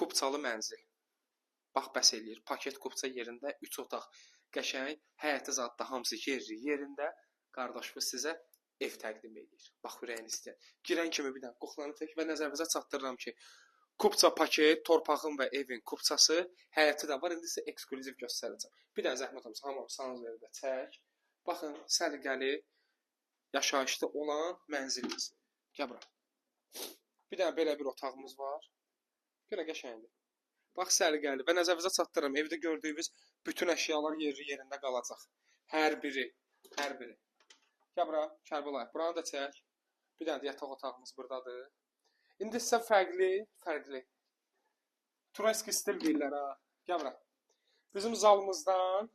Kupçalı mənzil. Bax, bəs eləyir. Paket kupça yerində 3 otaq. Qəşəng, həyəti zat da hamısı yerli yerində. Qardaşımız sizə ev təqdim eləyir. Bax, ürəyin istəyən. Girən kimi bir dənə qoxulanı tək və nəzərinizə çatdırıram ki, kupça paket, torpağın və evin kupçası, həyəti də var. İndi sizə ekskluziv göstərəcəm. Bir dənə zəhmət olmasa hamam sanuzeri də çək. Baxın, səliqəli, yaşayışlı olan mənzilimiz. Gəl bura. Bir dənə belə bir otağımız var. Görə qəşəngdir. Bax, səliqəli və nəzərinizə çatdırıram. Evdə gördüyünüz bütün əşyalar yerli yerində qalacaq. Hər biri, hər biri. Gəl bura, Kərbəlayı. Buranı da çək. Bir dənə də yataq otağımız buradadır. İndi sizə fərqli, fərqli. Tureski stil deyirlər ha. Gəl bura. Bizim zalımızdan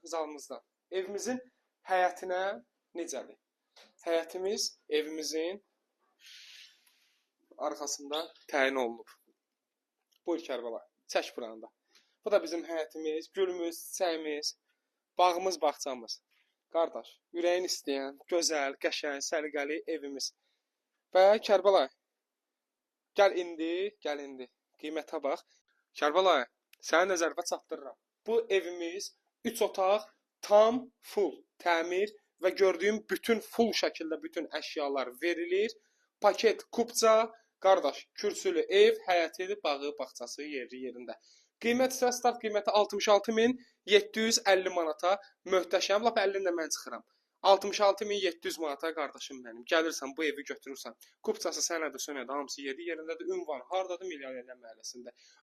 evimizin həyətinə necədir? Həyətimiz evimizin arxasında təyin olunub. Buyur Kərbəlayı. Çək buranı da. Bu da bizim həyətimiz, gülümüz, çiçəyimiz, bağımız, bağçamız. Qardaş, ürəyin istəyən, gözəl, qəşəng, səliqəli evimiz. Və Kərbəlayı, gəl indi, gəl indi. Qiymətə bax. Kərbəlayı, səni nəzərə çatdırıram. Bu evimiz 3 otaq, tam full təmir və gördüyüm bütün full şəkildə bütün əşyalar verilir. Paket kupça, qardaş, kürsülü ev, həyəti, bağı, bağçası yerli yerində. Qiymət isə start qiyməti 66.750 manata, möhtəşəm, lap 50-ni də mən çıxıram. 66.700 manata qardaşım mənim. Gəlirsən bu evi götürürsən. Kupçası sənədi, sönədi, hamısı yerli yerindədir. Ünvan hardadır? Milyonərlər məhəlləsində.